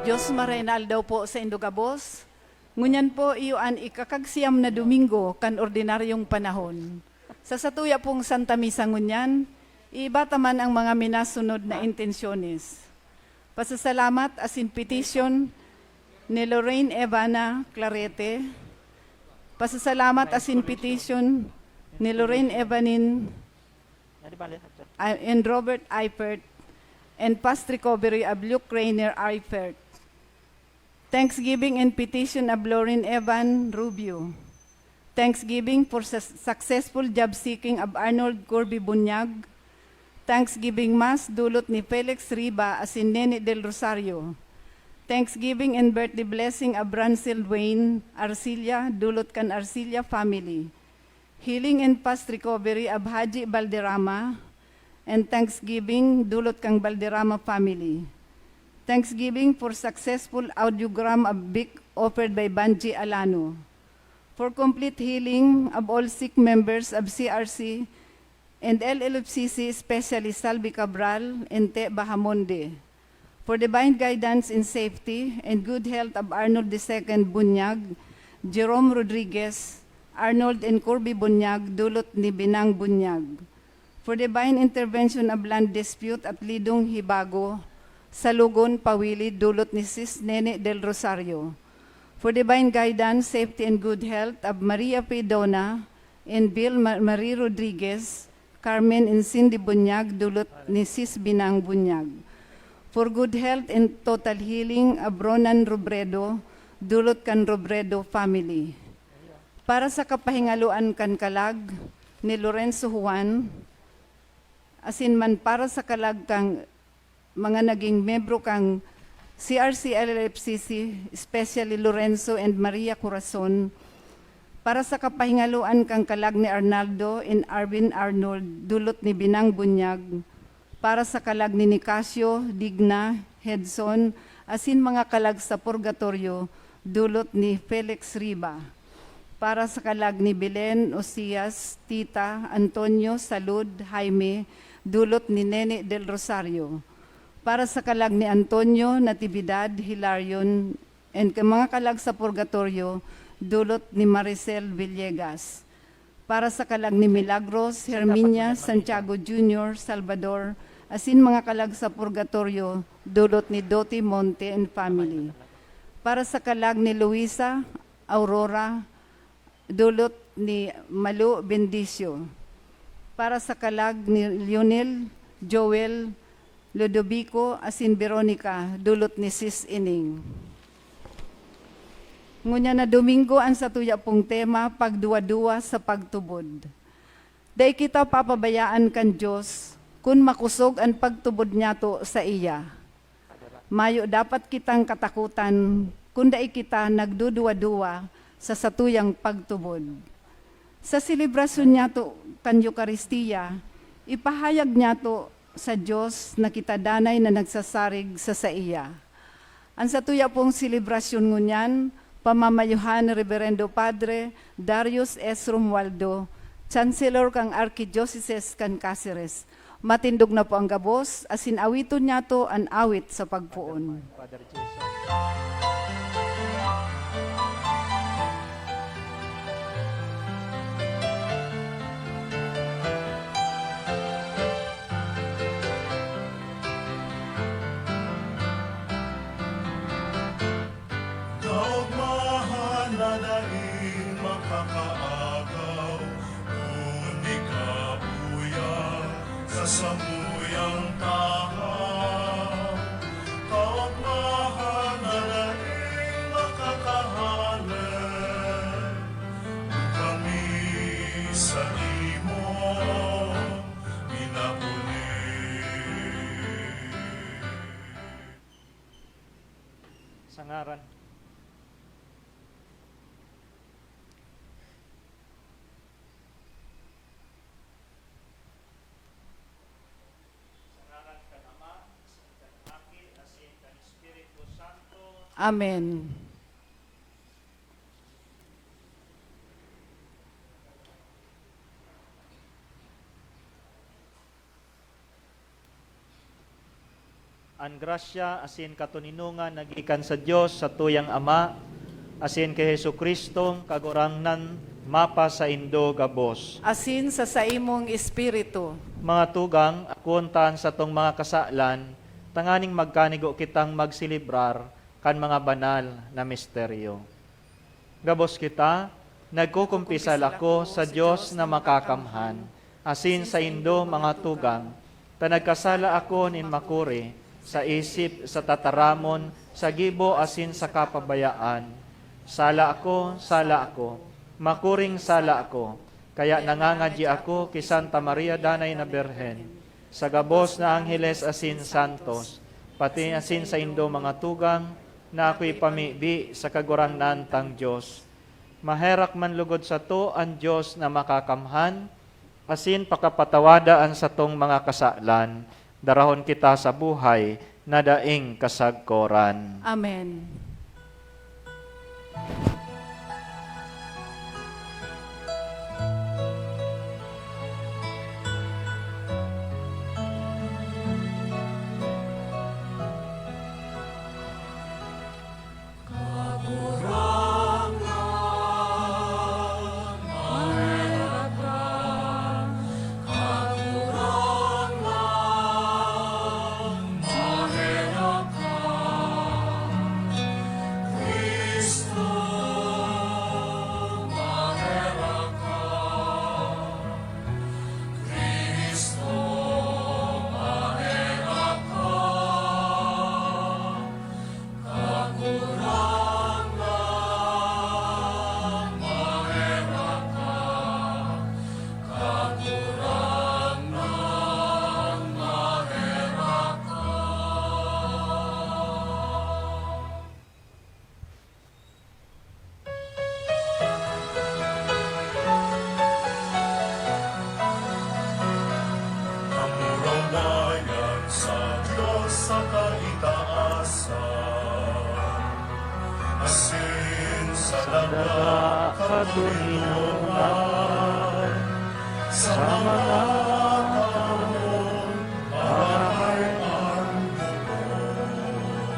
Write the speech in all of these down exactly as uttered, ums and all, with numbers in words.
Dios, marhay na aldaw po saindo gabos. Ngunyan po, iyo an ikakagsiyam na Domingo kan ordinaryong panahon. Sa satuya pong Santa Misa ngunyan, iiba ta man ang mga minasunod na intensyones. Pasasalamat asin petition ni Lorraine Evana Clarete. Pasasalamat asin petition ni Lorraine Evanin, uh, and Robert Eifert, and fast recovery of Luke Rainer Eifert. Thanksgiving and petition of Lauren Evan Rubio. Thanksgiving for sus-, successful job seeking of Arnold Corby Bunyag. Thanksgiving Mass dulot ni Felix Riba asin Nene Del Rosario. Thanksgiving and birthday blessing of Ransel Dwayne Arcilla, dulot kan Arcilla family. Healing and fast recovery of Haji Valderrama, and thanksgiving dulot kan Valderrama family. Thanksgiving for successful audiogram of Vic offered by Banji Alano. For complete healing of all sick members of C R C and L L F C C, especially Salvi Cabral and Te Bahamonde. For divine guidance in safety and good health of Arnold the Second Bunyag, Jerome Rodriguez, Arnold and Corby Bunyag, dulot ni Binang Bunyag. For divine intervention of land dispute at Lidong Hibago, Salugon, Pawili, dulot ni Sis Nene Del Rosario. For divine guidance, safety, and good health of Maria P. Dona and Bill Ma-, Marie Rodriguez, Carmen and Cindy Bunyag, dulot ni Sis Binang Bunyag. For good health and total healing of Ronan Robredo, dulot kan Robredo family. Para sa kapahingaloan kan kalag ni Lorenzo Juan, asin man para sa kalag kan mga naging miyembro kan C R C L L F C C, especially Lorenzo and Maria Corazon, para sa kapahingaloan kan kalag ni Arnaldo and Arvin Arnold, dulot ni Binang Bunyag, para sa kalag ni Nicasio, Digna, Hedson, asin mga kalag sa purgatorio, dulot ni Felix Riba. Para sa kalag ni Belen, Osias, Tita, Antonio, Salud, Jaime, dulot ni Nene Del Rosario. Para sa kalag ni Antonio, Natividad, Hilarion, and ka-, mga kalag sa purgatorio, dulot ni Maricel Villegas. Para sa kalag ni Milagros, Herminia, Santiago Junior, Salvador, asin mga kalag sa purgatorio, dulot ni Doti Monte and family. Para sa kalag ni Luisa, Aurora, dulot ni Malu Bendicio. Para sa kalag ni Lionel, Joel, Ludovico, asin Veronica, dulot ni Sis Ining. Ngunyan na Domingo an satuya pong tema, pagduwa-duwa sa pagtubod. Dai kita papabayaan kan Dios kun makosog an pagtubod nyato saiya. Mayo dapat kitang katakotan kun dai kita nagduduwa-duwa sa satuyang pagtubod. Sa selebrasyon nyato kan Eukaristia, ipahayag nyato sa Dios na kita danay na nagsasarig sa saiya. An satuya pong selebrasyon ngunyan, pamamayohan ni Reverendo Padre Darius S. Romualdo, Chancellor kan Arkidiocese kan Caceres. Matindog na po ang gabos, asin awiton nyato an awit sa pagpoon. Father Jason. Kaogmahan na daing makakaagaw, kundi kabuya sa samuyang tahaw. Kaogmahan na daing makakahalay, kami sa imo minapuli. Sa ngaran. Sa ngaran kan Ama, asin kan Aki, asin kan Espiritu Santo. Amen. An grasya asin katoninongan na gikan sa Dios satuyang Ama, asin ki Jesu-Cristong Kagurangnan mapasaindo gabos. Asin sa saimong espiritu. Mga tugang, akoon ta an satong mga kasalan, tanganing magkanigo kitang magselebrar kan mga banal na misteryo. Gabos kita, nagkukumpisal ako sa Dios na makakamhan, asin saindo, mga tugang, ta nagkasala ako nin makuri, sa isip, sa tataramon, sa gibo, asin sa kapabayaan. Sala ako, sala ako, makuring sala ako, kaya nangangadyi ako ki Santa Maria Danay na Birhen, sa gabos na angheles asin santos, pati asin saindo, mga tugang, na akoy pamibi sa Kagurangnan tang Dios. Maherak man lugod sato an Dios na makakamhan, asin pakapatawada an satong mga kasalan, darahon kita sa buhay na daing kasagkoran. Amen. Kamurawayan sa Dios sa kaitaasan, asin sa daga katoninongan, sa mga taong maray an loob.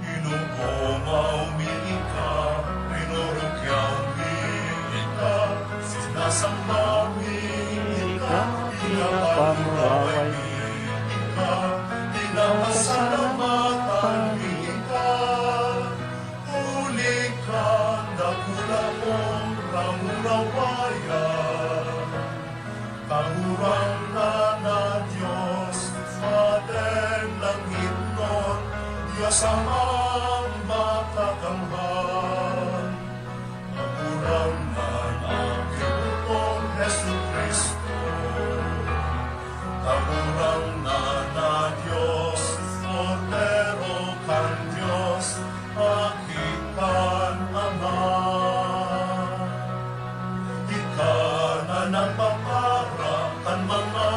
Inokomaw mi ika, rinorukyaw mi ika, sinasamba mi ika, pinapamuraway mi ika, pinapasalamatan mi ika, huli kan dakula mong kamurawayan. Kagurangnan na Dios, Maden langitnon, Dios Amang Makakamhan, Kagurangnan na Ginoo Jesu-Cristo, Kagurangnan na Dios, Kordero kan Dios, aki kan Ama. Ika na nagpapara kan mga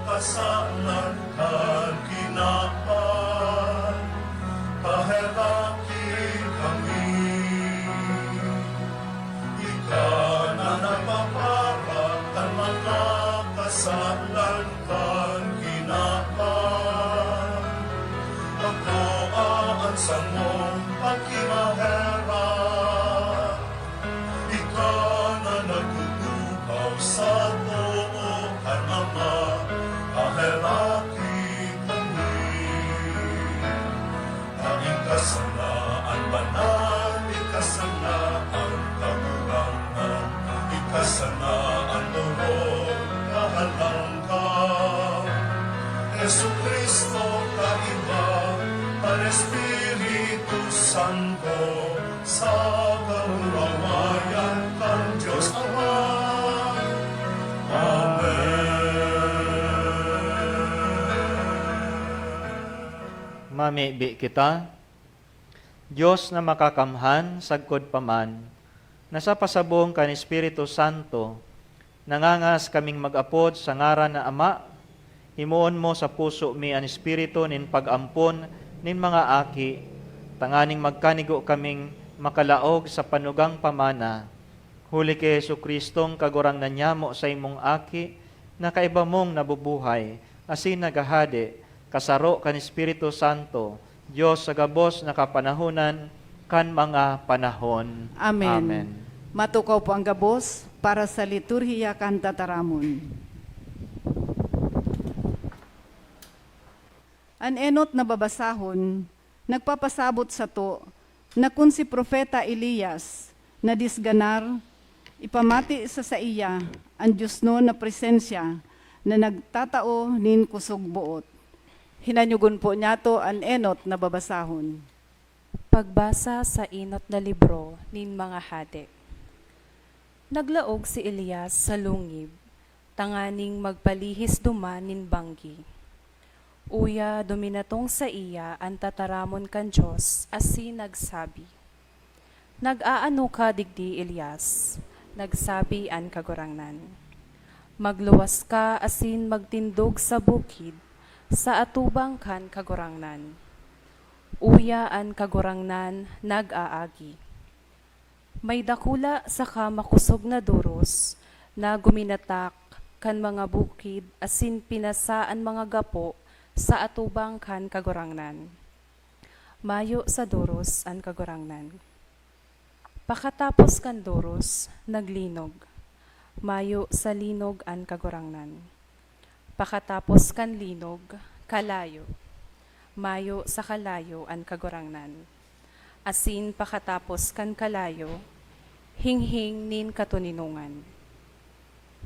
kasalan kan kinaban, paheraki kami. Ika na nagpapara kan mga kasalan kan kinaban, pagkoa an samong pagkimaherak. Ika na nagtutukaw sa too kan Ama, paheraki kami. Ika sana an banal, ika sana an kagurangnan, ika sana an orog na halangkaw. Jesu-Cristo, kaiba kan Espiritu Santo, sa kamurawayan kan Dios Ama. Amen. Mamibi kita. Dios na makakamhan, sagkod pa man, na sa pasabong kan Espiritu Santo, nangangas kaming mag-apod sa ngaran na Ama, himoon mo sa puso mi an espiritu nin pag-ampon nin mga aki, tanganing magkanigo kaming makalaog sa panugang pamana. Huli ki Jesu-Cristong Kagurangnan nyamo, saimong Aki, na kaiba mong nabubuhay asin naghahade kasaro kan Espiritu Santo, Dios sa gabos na kapanahonan kan mga panahon. Amen. Amen. Matukaw po ang gabos para sa liturhiya kan tataramon. An enot na babasahon nagpapasabot sato na kun si Propeta Elias nadisganar, ipamati sa saiya an diosnon na presensya na nagtatao nin kusog boot. Hinanyogon po niyato an enot na babasahon. Pagbasa sa enot na libro nin mga Hade. Naglaog si Elias sa lungib tanganing magpalihis duman nin banggi. Uya, duminatong saiya an tataramon kan Dios asin nagsabi, "Nag-aano ka digdi, Elias?" Nagsabi an Kagurangnan, "Magluwas ka asin magtindog sa bukid sa atubang kan Kagurangnan." Uya, an Kagurangnan nag-aagi. May dakula saka makosog na doros na guminatak kan mga bukid asin pinasa an mga gapo sa atubang kan Kagurangnan. Mayo sa doros an Kagurangnan. Pakatapos kan doros, naglinog. Mayo sa linog an Kagurangnan. Pakatapos kan linog, kalayo. Mayo sa kalayo an Kagurangnan. Asin pakatapos kan kalayo, hinghing nin katoninongan.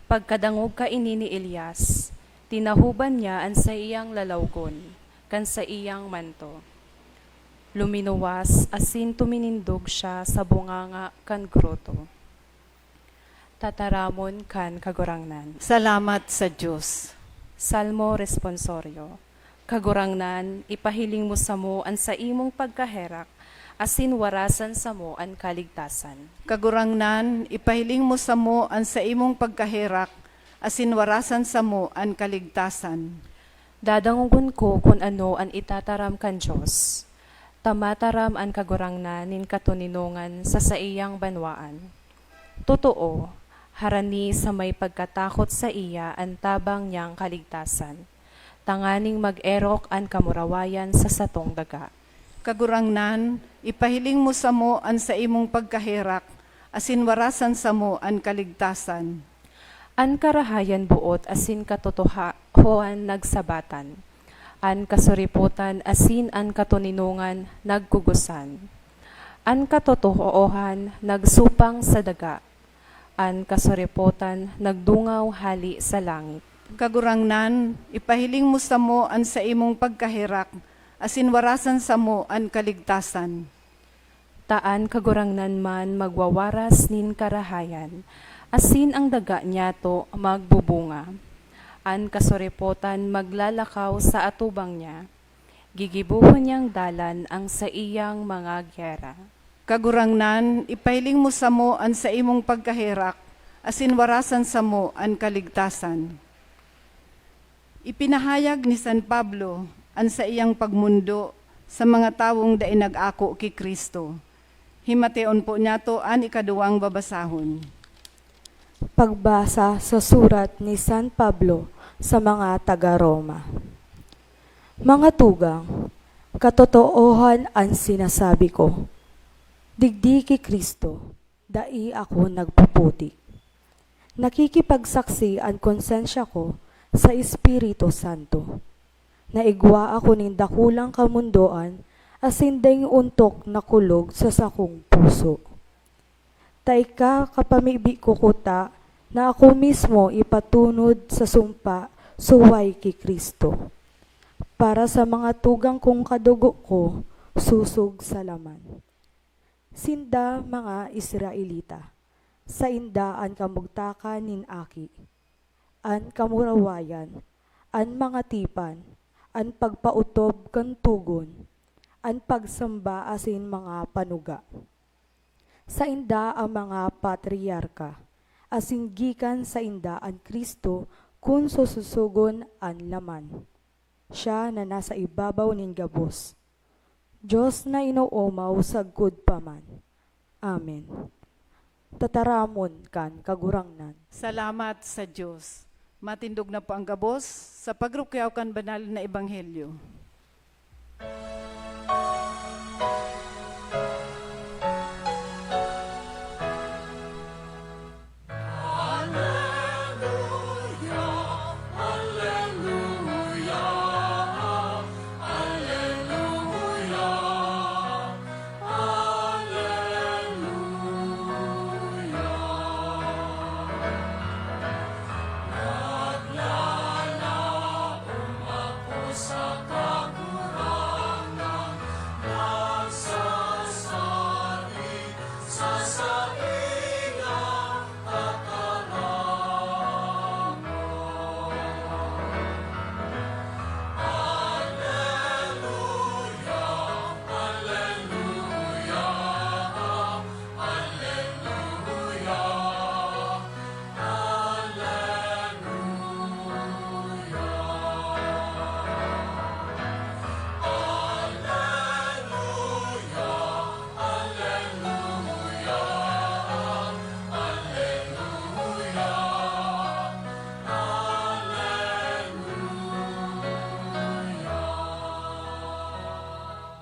Pagkadangog kaini ni Elias, tinahoban niya an saiyang lalawgon kan saiyang manto. Luminuwas asin tuminindog siya sa bunganga kan groto. Tataramon kan Kagurangnan. Salamat sa Dios. Salmo Responsorio. Kagurangnan, ipahiling mo samo an saimong pagkaherak, asin warasan samo an kaligtasan. Kagurangnan, ipahiling mo samo an saimong pagkaherak, asin warasan samo an kaligtasan. Dadangogon ko kun ano an itataram kan Dios. Ta mataram an Kagurangnan nin katoninongan sa saiyang banwaan. Totoo, harani sa may pagkatakot saiya an tabang niyang kaligtasan, tanganing mag-erok an kamurawayan sa satong daga. Kagurangnan, ipahiling mo samo an saimong pagkaherak, asin warasan samo an kaligtasan. An karahayan boot asin katotohahoan nagsabatan, an kasuripotan asin an katoninongan nagkugosan. An katotoohan nagsupang sa daga, an kasuripotan nagdungaw hale sa langit. Kagurangnan, ipahiling mo samo an saimong pagkaherak, asin warasan samo an kaligtasan. Ta an Kagurangnan man magwawaras nin karahayan, asin an daga niyato magbubunga. An kasuripotan maglalakaw sa atubang niya, gigibohon niyang dalan an saiyang mga gyera. Kagurangnan, ipahiling mo samo an saimong pagkaherak, asin warasan samo an kaligtasan. Ipinahayag ni San Pablo an saiyang pagmondo sa mga tawong dai nag-ako ki Cristo. Himateon po niyato an ikaduwang babasahon. Pagbasa sa surat ni San Pablo sa mga taga Roma. Mga tugang, katotoohan an sinasabi ko. Digdi ki Cristo, dai ako nagpuputik. Nakikipagsaksi an konsensya ko sa Espiritu Santo, na igwa ako nin dakulang kamondoan asin daing ontok na kulog sa sakong puso. Ta ika kapamibi ko kuta na ako mismo ipatunod sa sumpa suway ki Cristo, para sa mga tugang kong kadugo ko sosog sa laman. Sinda mga Israelita, sainda an kamugtakan nin aki, an kamurawayan, an mga tipan, an pagpaotob kan togon, an pagsamba asin mga panuga. Sainda an mga patriarka, asin gikan sainda an Cristo kun sososogon an laman. Siya na nasa ibabaw nin gabos, Dios na inoomaw sagkod pa man. Amen. Tataramon kan Kagurangnan. Salamat sa Dios. Matindog na po ang gabos sa pagrukyaw kan banal na ebanghelyo.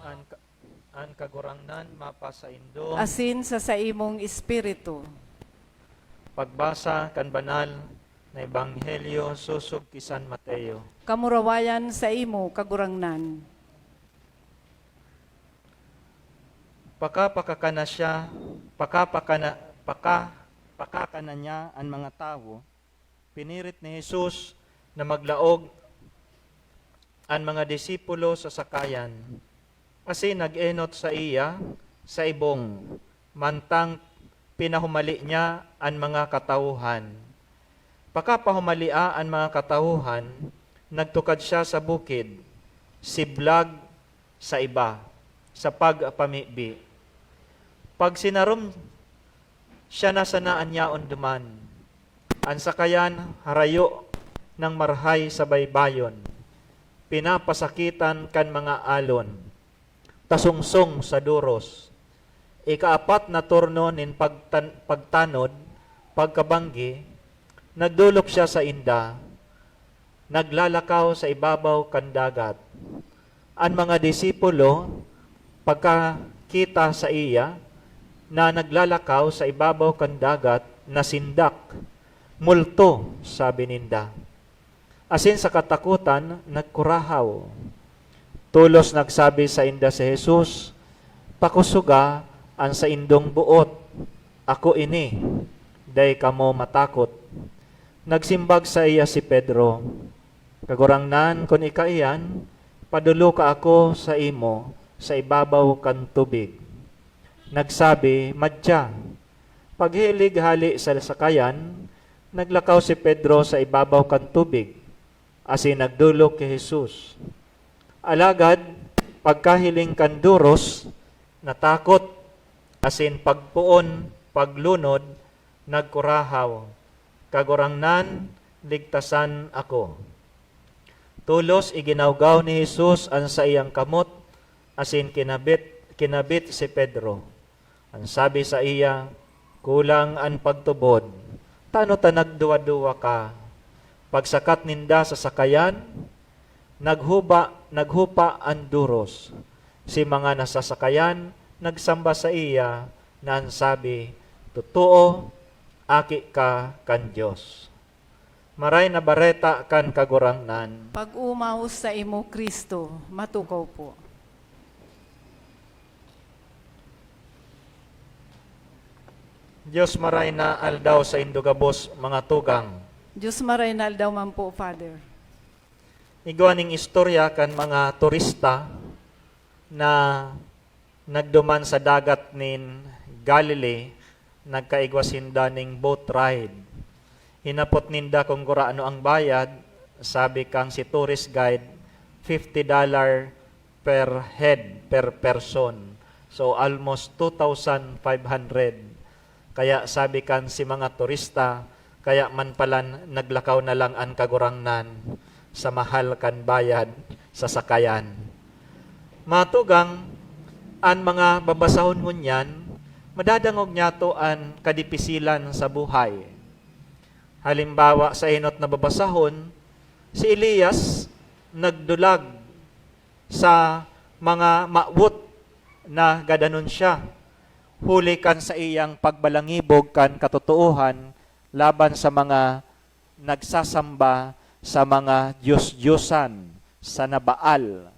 An ka-, an Kagurangnan mapasaindo. Asin sa saimong espiritu. Pagbasa kan banal na ebanghelyo sosog ki San Mateo. Kamurawayan saimo, Kagurangnan. Pakapakakana siya, pakapakana, paka-, pakakana niya an mga tawo, pinirit ni Jesus na maglaog an mga disipulo sa sakayan, asin nag-enot saiya sa ibong, mantang pinahumali niya an mga katawhan. Pakapahumali an mga katawhan, nagtukad siya sa bukid, siblag sa iba, sa pagpamibi. Pagsinarom siya na sana an yaon duman. An sakayan harayo nang marahay sa baybayon, pinapasakitan kan mga alon, tasungsong sa doros. Ikaapat na turno nin pagtan-, pagtanod, pagkabanggi, nagdolok siya sainda, naglalakaw sa ibabaw kan dagat. An mga disipulo, pagkakita saiya na naglalakaw sa ibabaw kan dagat, nasindak. "Multo," sabi ninda. Asin sa katakotan, nagkurahaw. Tolos nagsabi sainda si Jesus, "Pakusoga an saindong boot. Ako ini. Dai kamo matakot." Nagsimbag saiya si Pedro, "Kagurangnan, kun ika iyan, padoloka ako saimo sa ibabaw kan tubig." Nagsabi, "Madya." Paghilig hale sa sakayan, naglakaw si Pedro sa ibabaw kan tubig, asin nagdolok ki Jesus. Alagad, pagkahiling kan doros, natakot, asin pagpoon, paglunod, nagkurahaw, "Kagurangnan, ligtasan ako." Tolos iginawgaw ni Jesus an saiyang kamot asin kinabit, kinabit si Pedro. An sabi saiya, "Kulang an pagtubod. Tano ta nagduwa-duwa ka?" Pagsakat ninda sa sakayan, naghuba-, naghupa an doros. Si mga nasasakayan nagsamba saiya na an sabi, "Totoo, aki ka kan Dios." Maray na Bareta kan Kagurangnan. Pag-omaw saimo, Cristo. Matukaw po. Dios maray na aldaw saindo gabos, mga tugang. Dios maray na aldaw man po, Father. Igwa ning istorya kan mga turista na nagduman sa dagat nin Galilee, nagkaigwa sinda ning boat ride. Hinapot ninda kun gurano ang bayad, sabi kan si tourist guide, fifty dollar per head, per person. So, almost two thousand five hundred. Kaya sabi kan si mga turista, kaya man palan naglakaw na lang an Kagurangnan sa mahal kan bayad sa sakayan. Mga tugang, an mga babasahon ngunyan, madadangog niyato an kadipisilan sa buhay. Halimbawa, sa enot na babasahon, si Elias nagdulag sa mga mawot na gadanon siya, huli kan saiyang pagbalangibog kan katotoohan laban sa mga nagsasamba sa mga dios-diosan sa na Baal.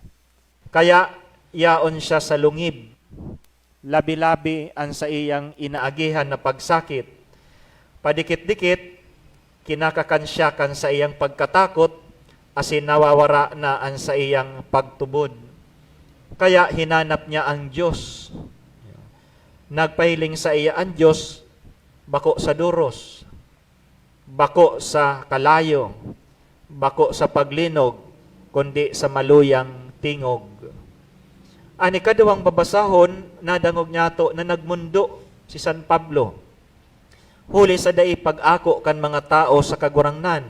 Kaya yaon siya sa lungib, labi-labi an saiyang inaagihan na pagsakit. Padikit-dikit, kinakakan siya kan saiyang pagkatakot, asin nawawara na an saiyang pagtubod. Kaya hinanap niya an Dios. Nagpahiling saiya an Dios, bako sa doros, bako sa kalayo, bako sa paglinog, kundi sa maluyang tingog. An ikaduwang babasahon, nadangog niyato na nagmundo si San Pablo, huli sa dai pag-ako kan mga tawo sa Kagurangnan.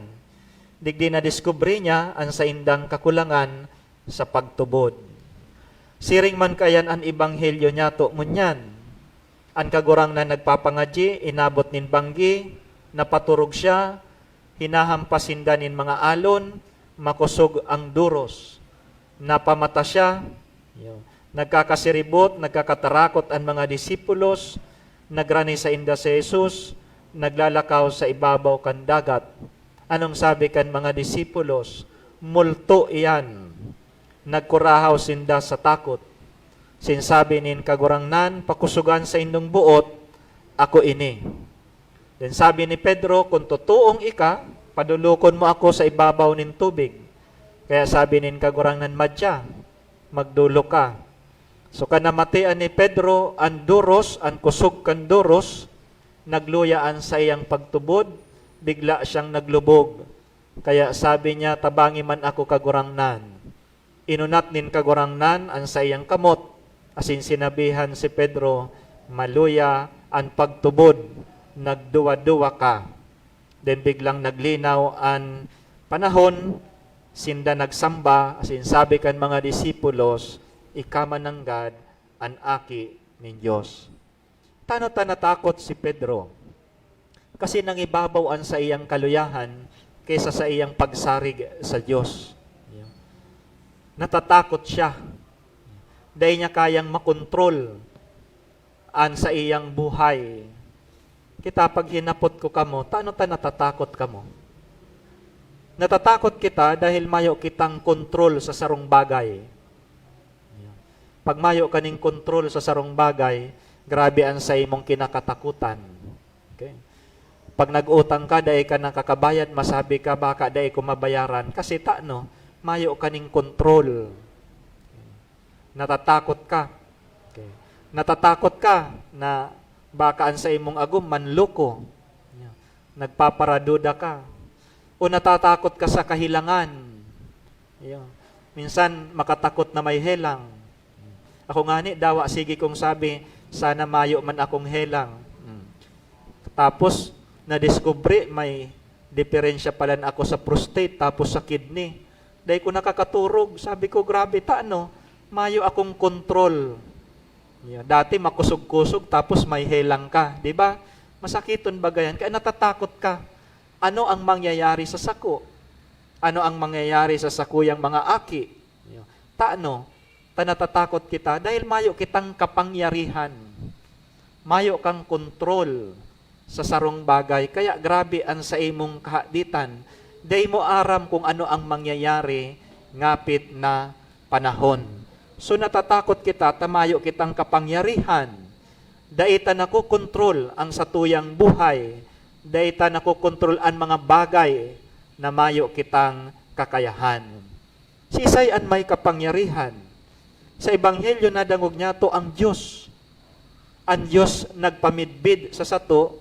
Digdi nadiskubre niya an saindang kakulangan sa pagtubod. Siring man kaiyan an ebanghelyo niyato ngunyan. An Kagurangnan nagpapangadyi, inabot nin banggi, napaturog siya, hinahampas sinda nin mga alon, makosog ang doros. Napamata siya. Yo. Nagkakasiribot, nagkakatarakot an mga disipulos, nagrani sainda si Jesus, naglalakaw sa ibabaw kan dagat. Anong sabi kan mga disipulos? "Multo iyan." Nagkurahaw sinda sa takot. Sinsabi nin Kagurangnan, "Pakusugan saindong boot, ako ini." Then sabi ni Pedro, "Kun totoong ika, padulokon mo ako sa ibabaw nin tubig." Kaya sabi nin Kagurangnan, "Madya, magdolok ka." So, kan namatian ni Pedro an doros, an kusog kan doros, nagluya an saiyang pagtubod, bigla siyang naglubog. Kaya sabi niya, "Tabangi man ako, Kagurangnan." Inunat nin Kagurangnan an saiyang kamot, asin sinabihan si Pedro, "Maluya an pagtubod, nagduwa-duwa ka." Then biglang naglinaw an panahon, sinda nagsamba, asin sabi kan mga disipulos, "Ika man nanggad an Aki nin Dios." Tano ta natakot si Pedro? Kasi nangibabaw an saiyang kaluyahan kaysa saiyang pagsarig sa Dios. Natatakot siya. Dai niya kayang makontrol an saiyang buhay. Kita, pag hinapot ko kamo, tano ta natatakot kamo? Natatakot kita dahil mayo kitang kontrol sa sarong bagay. Pag mayo ka ning kontrol sa sarong bagay, grabe an saimong kinakatakutan. Okay? Pag nag-utang ka, dai ka nakakabayad, masabi ka, "Baka dai ko mabayaran." Kasi tano, mayo ka ning kontrol. Natatakot ka. Okay. Natatakot ka na baka an saimong agom manloko. Nagpaparaduda ka. O natatakot ka sa kahelangan. Iyo. Minsan, makatakot na may helang. Ako ngani, dawa sige kong sabi, "Sana mayo man akong helang." Hmm. Tapos, nadiskubre may diperensya pala na ako sa prostate tapos sa kidney. Dai ko nakakaturog. Sabi ko, "Grabe ta, no? Mayo akong kontrol." Iyo. Dati, makusog-kusog, tapos may helang ka. Di ba? Masakiton baga yan. Kaya natatakot ka. Ano ang mangyayari sa sako? Ano ang mangyayari sa sakuyang mga aki? Tano, ta natatakot kita dahil mayo kitang kapangyarihan. Mayo kang kontrol sa sarong bagay, kaya grabe an saimong kahaditan. Dai mo aram kung ano ang mangyayari ngapit na panahon. So, natatakot kita ta mayo kitang kapangyarihan. Dai ta nakokontrol ang satuyang buhay. Dai ta nakokontrol an mga bagay na mayo kitang kakayahan. Siisay an may kapangyarihan? Sa Ebanghelyo, nadangog niyato ang Dios. An Dios nagpamidbid sa sato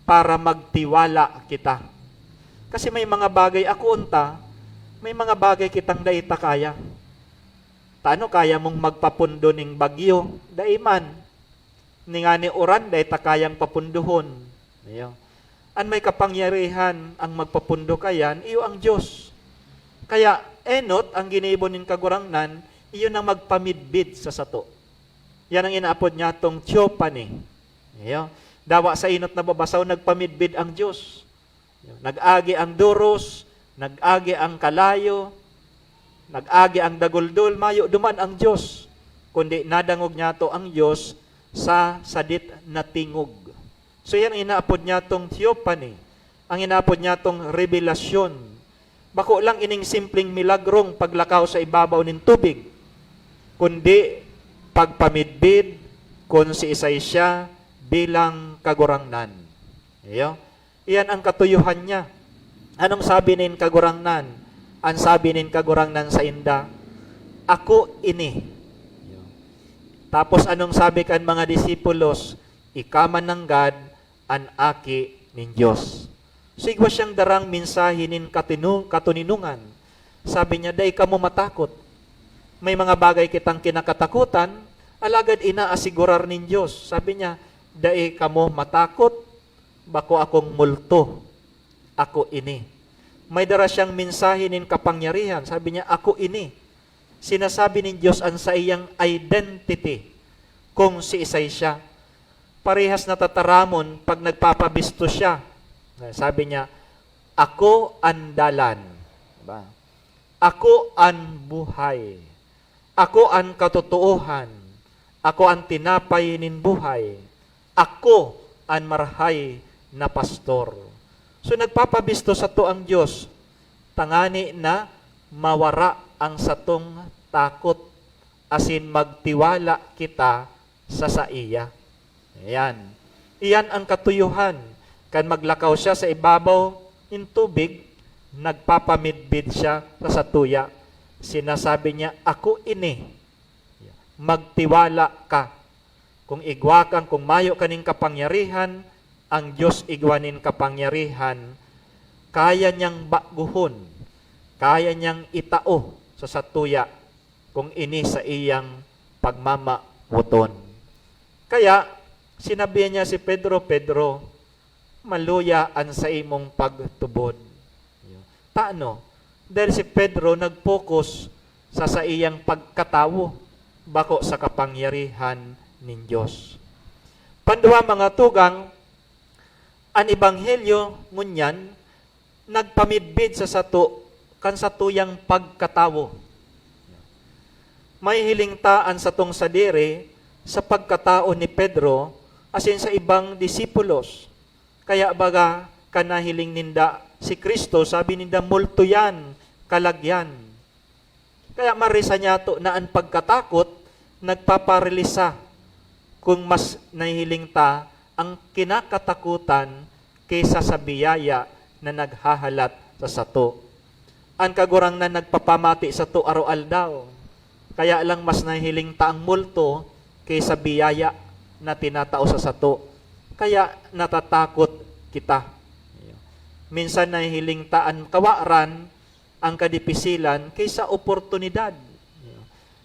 para magtiwala kita. Kasi may mga bagay, ako unta, may mga bagay kitang dai ta kaya. Tano kaya mong magpapundo ning bagyo? Dai man. Ning ngani uran, dai ta kayang papundohon. Iyo. An may kapangyarihan ang magpapundo kayan, iyo ang Dios. Kaya, enot ang ginibo nin Kagurangnan, iyo na magpamidbid sa sato. Yan ang inaapod niyatong theophany. Iyo. Dawa sa enot na babasaw, nagpamidbid ang Dios. Nag-agi ang doros, nag-agi ang kalayo, nag-agi ang daguldol, mayo duman ang Dios, kundi nadangog niyato ang Dios sa sadit na tingog. So, yan ang inaapod niyatong theophany, ang inaapod niyatong revelasyon. Bako lang ining simpleng milagrong paglakaw sa ibabaw nin tubig, kundi pagpamidbid kun siisay siya bilang Kagurangnan. Iyo. Iyan ang katuyohan niya. Anong sabi nin Kagurangnan? Ang sabi nin Kagurangnan sainda, "Ako ini." Tapos anong sabi kan mga disipulos? "Ika man nanggad an Aki nin Dios." So, igwa siyang darang mensahe nin katinu-, katoninongan. Sabi niya, "Dai kamo matakot. May mga bagay kitang kinakatakutan, alagad inaasigurar nin Dios." Sabi niya, "Dai kamo matakot, bako akong multo. Ako ini." May dara siyang mensahe nin kapangyarihan. Sabi niya, "Ako ini." Sinasabi nin Dios an saiyang identity, kung siisay siya. Parehas na tataramon pag nagpapabisto siya. Sabi niya, "Ako an dalan." Diba? "Ako an buhay. Ako an katotoohan. Ako an tinapay nin buhay. Ako an marahay na pastor." So, nagpapabisto sato ang Dios, tangani na mawara ang satong takot, asin magtiwala kita sa saiya. Ayan. Iyan ang katuyohan. Kan maglakaw siya sa ibabaw nin tubig, nagpapamidbid siya sa satuya. Sinasabi niya, "Ako ini." Magtiwala ka. Kung igwa kang, kung mayo kaning kapangyarihan, ang Dios igwa nin kapangyarihan, kaya niyang baguhon, kaya niyang itao sa satuya kung ini saiyang pagmamawoton. Kaya, sinabihan niya si Pedro, "Pedro, maluya an saimong pagtubod." Tano? Dahil si Pedro nag-focus sa saiyang pagkatawo, bako sa kapangyarihan nin Dios. Pandua, mga tugang, an ebanghelyo ngunyan nagpamidbid sa sato kan satuyang pagkatawo. Mahihiling ta an satong sadiri sa pagkatao ni Pedro asin sa ibang disipulos. Kaya baga, kan nahiling ninda si Cristo, sabi ninda, "Multo yan, kalagyan." Kaya marisa niyato na an pagkatakot nagpaparelisa, kung mas nahihiling ta ang kinakatakutan kaysa sa biyaya na naghahalat sa sato. An Kagurangnan nagpapamati sato aroaldaw. Kaya lang mas nahihiling ta ang multo kaysa biyaya na tinatao sa sato. Kaya natatakot kita. Minsan nahihiling ta an kawaran, ang kadipisilan, kaysa oportunidad.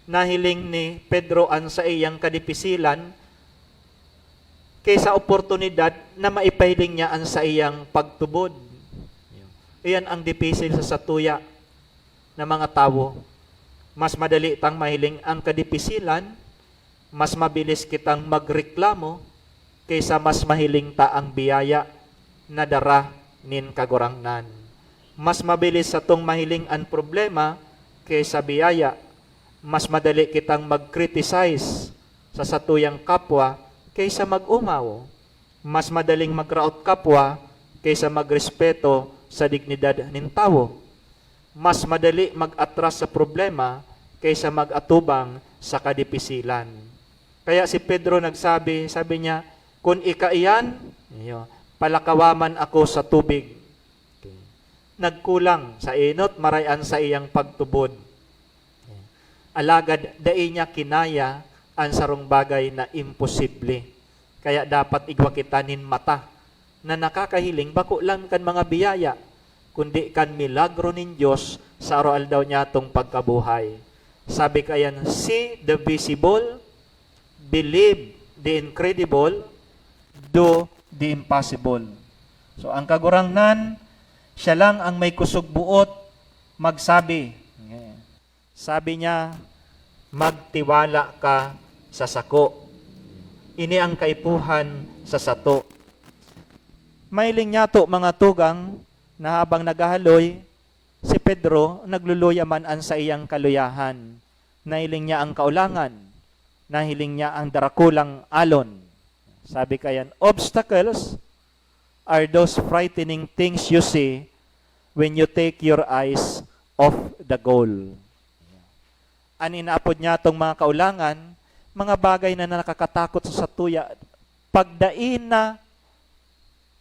Nahiling ni Pedro an saiyang kadipisilan, kaysa oportunidad na maipahiling niya an saiyang pagtubod. Iyan ang dipisil sa satuya na mga tawo. Mas madali tang mahiling ang kadipisilan, mas mabilis kitang magreklamo kaysa mas mahiling ta ang biyaya na dara nin Kagurangnan. Mas mabilis satong mahiling an problema kaysa biyaya. Mas madali kitang mag-criticize sa satuyang kapwa kaysa mag-omaw. Mas madaling magraot kapwa kaysa magrespeto sa dignidad nin tawo. Mas madali mag-atras sa problema kaysa mag-atubang sa kadipisilan. Kaya si Pedro nagsabi, sabi niya, "Kun ika iyan, iyo, palakawa man ako sa tubig." Okay. Nagkulang sa enot, maray an saiyang pagtubod. Alagad dai niya kinaya an sarong bagay na imposible. Kaya dapat igwa kita nin mata na nakakahiling bako lang kan mga biyaya, kundi kan milagro nin Dios sa aroaldaw niyatong pagkabuhay. Sabi kayan, "See the visible, believe the incredible, do the impossible." So, ang Kagurangnan, siya lang ang may kusog buot magsabi. Sabi niya, "Magtiwala ka sa sako." Ini ang kaipuhan sa sato. Mahiling niyato, mga tugang, na habang naghahaloy, si Pedro nagluluya man an saiyang kaluyahan. Nahiling niya ang kaulangan, nahiling niya ang darakulang alon. Sabi kayan, obstacles are those frightening things you see when you take your eyes off the goal. An inaapod niyatong mga kaulangan, mga bagay na nakakatakot sa satuya, pagdai na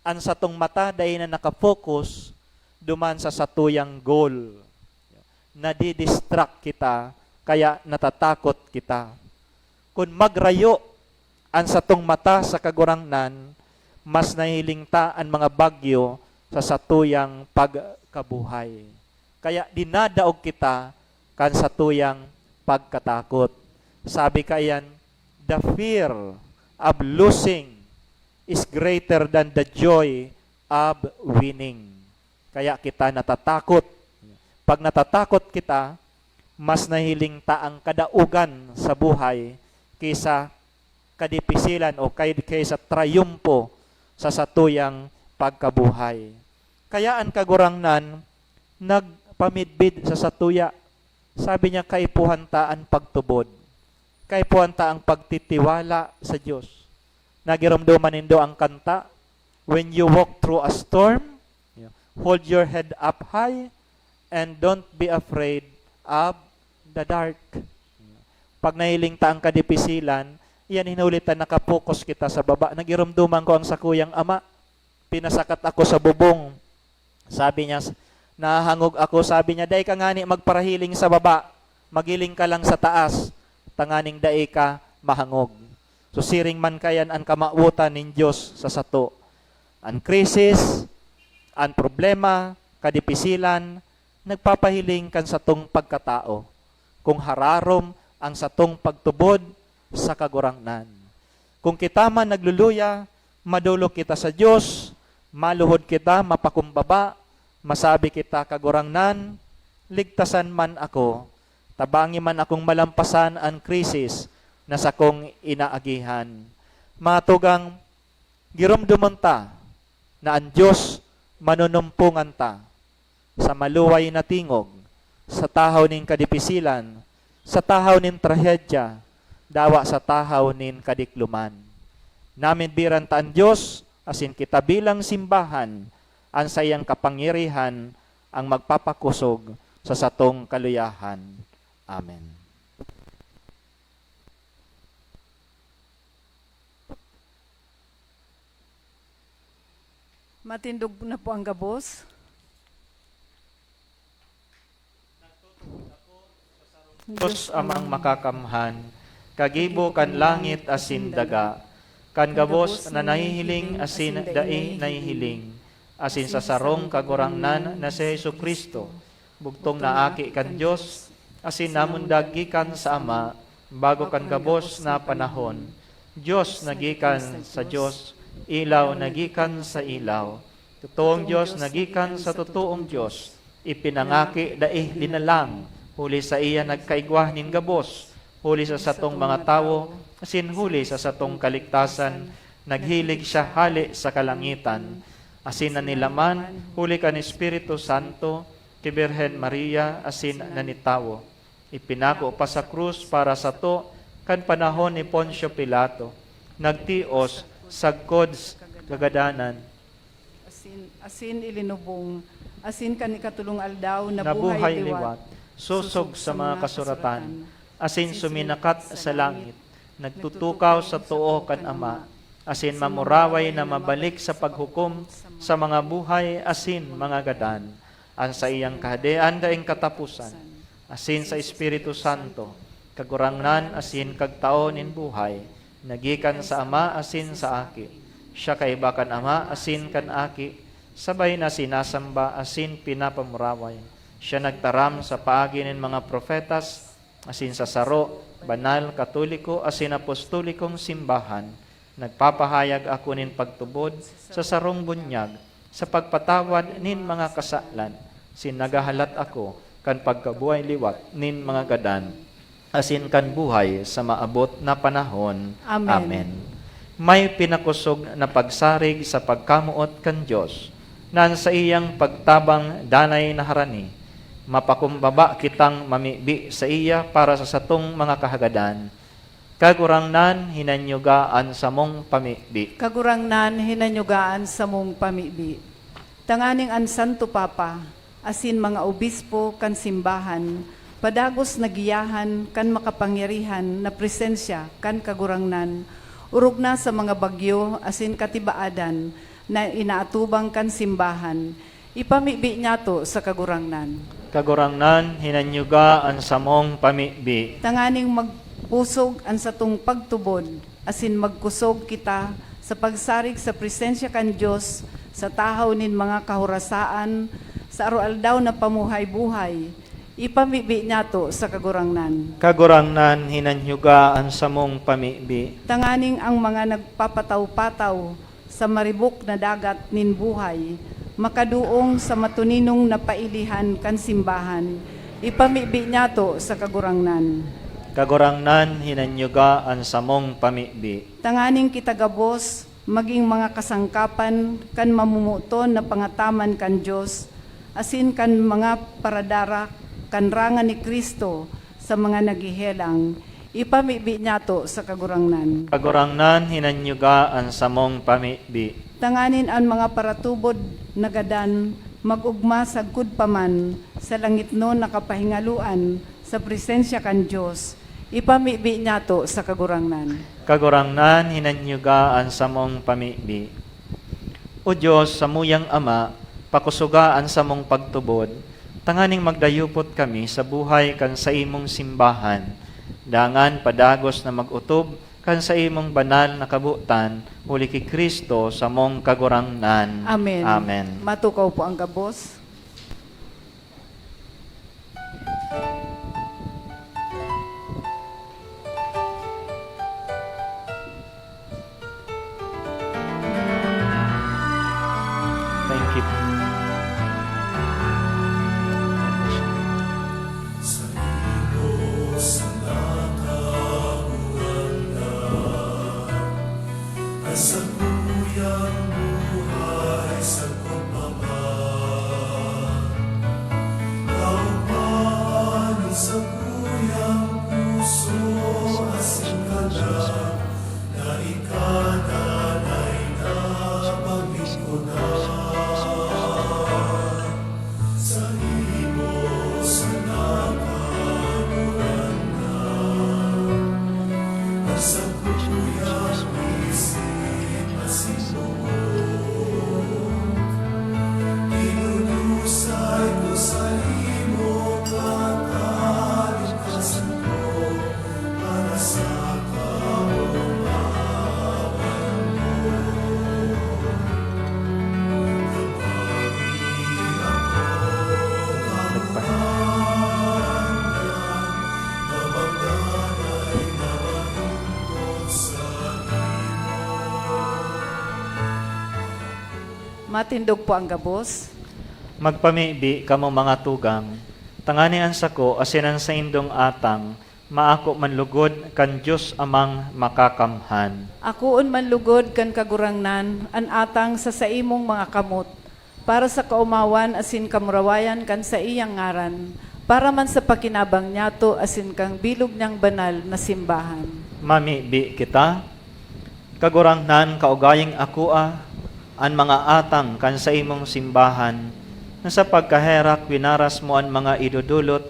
an satong mata dai na naka-focus duman sa satuyang goal. Nadidistract kita, kaya natatakot kita. Kun magrayo an satong mata sa Kagurangnan, mas nahihiling ta an mga bagyo sa satuyang pagkabuhay. Kaya dinadaog kita kan satuyang pagkatakot. Sabi kaiyan, "The fear of losing is greater than the joy of winning." Kaya kita natatakot. Pag natatakot kita, mas nahiling ta ang kadaogan sa buhay kaysa kadipisilan o kay-, kaysa trayumpo sa satuyang pagkabuhay. Kaya an Kagurangnan nagpamidbid sa satuya. Sabi niya, "Kaipuhan ta an pagtubod. Kaipuhan ta ang pagtitiwala sa Dios." Nagiromdoman nindo ang kanta, "When you walk through a storm, hold your head up high and don't be afraid of the dark." Pag nahiling ta ang kadipisilan, iyan hinuli ta nakapokus kita sa baba. Nagiromdoman ko ang sakuyang ama. Pinasakat ako sa bubong. Sabi niya, "Nahahangog ako." Sabi niya, "Dai ka ngani magparahiling sa baba. Maghiling ka lang sa taas, tanganing dai ka mahangog." So, siring man kayan an kamawotan nin Dios sa sato. An krisis, an problema, kadipisilan, nagpapahiling kan satong pagkatao, kung hararom ang satong pagtubod sa Kagurangnan. Kung kita man nagluluya, madolok kita sa Dios, maluhod kita, mapakumbaba, masabi kita, "Kagurangnan, ligtasan man ako, tabangi man akong malampasan an krisis na sakong inaagihan." Mga tugang, giromdomon ta na an Dios manunumpongan ta sa maluway na tingog, sa tahaw nin kadipisilan, sa tahaw nin trahedya, dawa sa tahaw nin kadikloman. Namidbiran ta an Dios, asin kita bilang simbahan, an saiyang kapangyarihan ang magpapakosog sa satong kaluyahan. Amen. Matindog na po ang gabos. Dios Amang Makakamhan, kagibo kan langit asin daga, kan gabos na nahihiling asin dai nahihiling, asin sa sarong Kagurangnan na si Jesu-Cristo, bugtong na Aki kan Dios, asin namundag gikan sa Ama, bago kan gabos na panahon. Dios na gikan sa Dios, ilaw na gikan sa ilaw. Totoong Dios na gikan sa totoong Dios, ipinangaki, dai linalang, huli saiya nagkaigwa nin gabos, huli sa satong mga tawo, asin huli sa satong kaligtasan, naghilig siya hale sa kalangitan, asin nanilaman huli kan Espiritu Santo, ki Birhen Maria, asin nanitawo. Ipinako pa sa krus para sato kan panahon ni Poncio Pilato. Nagtios sagkod s-, kagadanan. Asin, asin ilinubong, asin kan ikatulong aldaw Nabuhay nabuhay liwat, liwat, sosog sa mga kasuratan, asin suminakat sa langit, nagtutukaw sa too kan Ama, asin mamuraway na mabalik sa paghukom sa mga buhay asin mga gadan. An saiyang Kahadean daing kataposan, asin sa Espiritu Santo, Kagurangnan asin Kagtao nin buhay, na gikan sa Ama asin sa Aki. Siya kaiba kan Ama asin kan Aki, sabay na sinasamba asin pinapamuraway. Siya nagtaram sa paagi nin mga propetas, asin sa saro, banal, katoliko, asin apostolikong simbahan. Nagpapahayag ako nin pagtubod sa sarong bunyag, sa pagpatawad nin mga kasalan, asin naghahalat ako kan pagkabuhay liwat nin mga gadan, asin kan buhay sa maabot na panahon. Amen. Amen. May pinakosog na pagsarig sa pagkamoot kan Dios, na an saiyang pagtabang danay na harani. Mapakumbaba kitang mamibi saiya para sa satong mga kahagadan. Kagurangnan, hinanyuga an samong pamibi. Kagurangnan, hinanyuga an samong pamibi. Tanganing an Santo Papa asin mga obispo kan simbahan padagos na giyahan kan makapangyarihan na presensya kan Kagurangnan, orog na sa mga bagyo asin katibaadan na inaatubang kan simbahan, ipamibi niyato sa Kagurangnan. Kagurangnan, hinanyuga an samong pamibi. Tanganing magpusog an satong pagtubod asin magkusog kita sa pagsarig sa presensya kan Dios sa tahaw nin mga kahorasaan sa aroaldaw na pamuhay-buhay, ipamibi niyato sa Kagurangnan. Kagurangnan, hinanyuga an samong pamibi. Tanganing ang mga nagpapataw-pataw sa maribok na dagat nin buhay makadoong sa matuninong na pailihan kan simbahan, ipamibi niyato sa Kagurangnan. Kagurangnan, hinanyuga an samong pamibi. Tanganing kita gabos magin mga kasangkapan kan mamomoton na pangataman kan Dios asin kan mga paradara kan rangan ni Cristo sa mga naghehelang, ipamibi niyato sa Kagurangnan. Kagurangnan, hinanyuga an samong pamibi. Tanganing an mga paratubod na gadan mag-ogma sagkod pa man sa langitnon na kapahingaloan sa presensya kan Dios, ipamibi niyato sa Kagurangnan. Kagurangnan, hinanyuga an samong pamibi. O Dios, samuyang Ama, pakusoga an samong pagtubod, tanganing magdayupot kami sa buhay kan saimong simbahan, dangan padagos na mag-otob kan saimong banal na kabotan, huli ki Cristo, samong Kagurangnan. Amen. Amen. Matukaw po ang gabos. Thank you. Sa imo sana kabuhangan, ang sakuyang buhay sa pagmamahal. Kaugmahan ang sakuyang puso asin kalag na ika danay na paglingkodan. Sa imo sana kabuhangan, ang sakuyang isip asin boot, idudusay ko sa imo kakalikasan ko. Para sa kaomawan ko, kapagi ako kabuhangan na magdanay na malungkot sa imo. Matindog po ang gabos. Magpamibi kamo, mga tugang, tanganing an sako asin an saindong atang maako man lugod kan Dios Amang Makakamhan. Akoon man lugod kan Kagurangnan an atang sa saimong mga kamot, para sa kaomawan asin kamurawayan kan saiyang ngaran, para man sa pakinabang niyato asin kan bilog niyang banal na simbahan. Mamibi kita. Kagurangnan, kaugayang akoa an mga atang kan saimong simbahan, na sa pagkaherak winaras mo an mga idodolot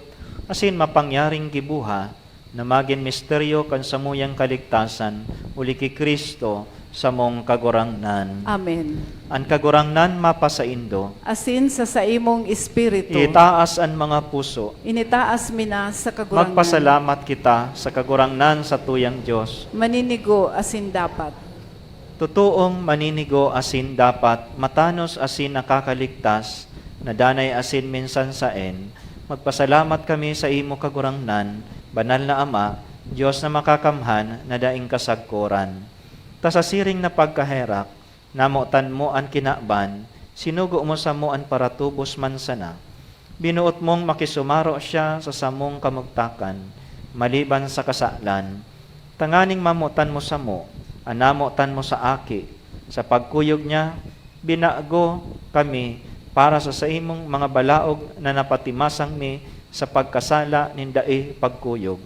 asin mapangyaring giboha, na magin misteryo kan samuyang kaligtasan, huli ki Cristo, samong Kagurangnan. Amen. An Kagurangnan mapasaindo. Asin sa saimong espiritu. Itaas an mga puso. Initaas mi na sa Kagurangnan. Magpasalamat kita sa Kagurangnan, satuyang Dios. Maninigo asin dapat. Totoong maninigo asin dapat, matanos asin nakakaligtas, na danay asin minsan saen, magpasalamat kami sa imo, Kagurangnan, Banal na Ama, Dios na Makakamhan, na daing kasagkoran. Ta sa siring na pagkaherak, namotan mo an kinaban, sinugo mo samo an paratubos man sana. Binoot mong makisumaro siya sa samong kamugtakan, maliban sa kasalan, tanganing mamotan mo samo an namotan mo sa Aki. Sa pagkuyog niya, binago kami para sa saimong mga balaog na napatimasang mi sa pagkasala nin dai pagkuyog.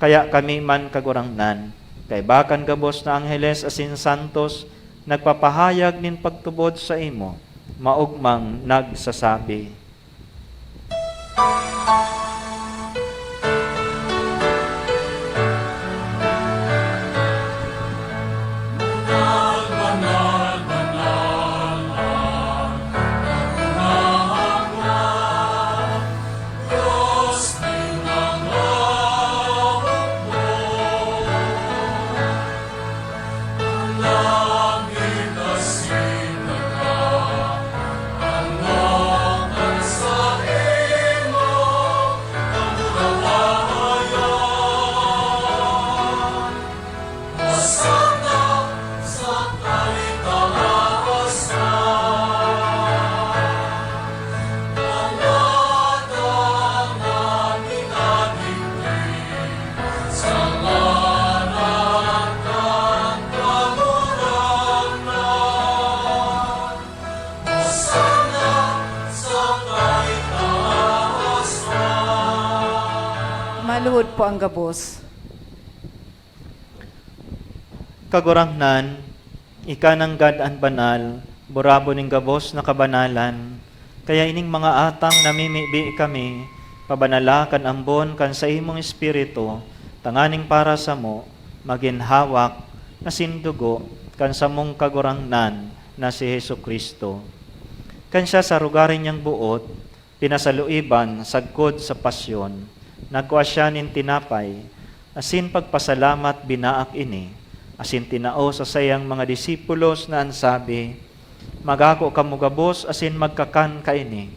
Kaya kami man, Kagurangnan, kaiba kan gabos na angheles asin santos, nagpapahayag nin pagtubod saimo, maogmang nagsasabi, Maluhod po ang gabos. Kagurangnan, ika nanggad an banal, burabon nin gabos na kabanalan. Kaya ining mga atang namimibi kami, pabanala kan ambon kan saimong Espiritu, tanganing para samo, magin hawak asin dugo kan samong Kagurangnan na si Jesu-Cristo. Kan siya sa rugari niyang boot, pinasaluiban sagkod sa pasyon, nagkua siya nin tinapay, asin pagpasalamat binaak ini, asin tinao sa saiyang mga disipulos na an sabi, "Magako kamo gabos asin magkakan kaini,